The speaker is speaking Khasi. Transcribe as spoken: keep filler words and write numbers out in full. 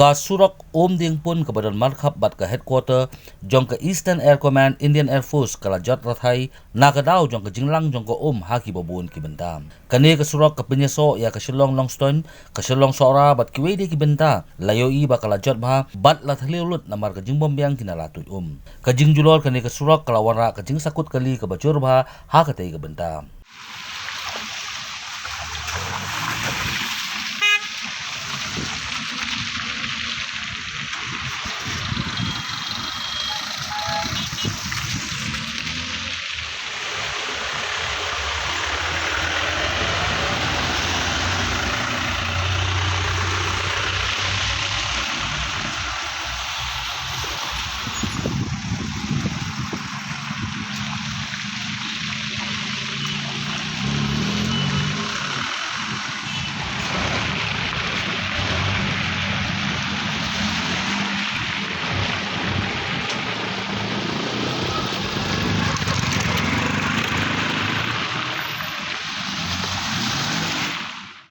Ka surok Umdiengpun kaba don markhap bad ka headquarter jong ka Eastern Air Command Indian Air Force ka la jot rathai na ka daw jong ka jinglang jong ka um ha kiba bun ki bynta. Kane ka surok ka pynïasoh ïa ka Shillong Longstoin, ka Shillong Sohra bad kiwei de ki bynta, la ïohi ba ka la jot bha bad la thliew lut namar ka jingbym biang ki nala tuid um. Ka jingjulor kane ka surok ka la wanrah ka jingsakut kali kaba jur bha ha katei ka bynta.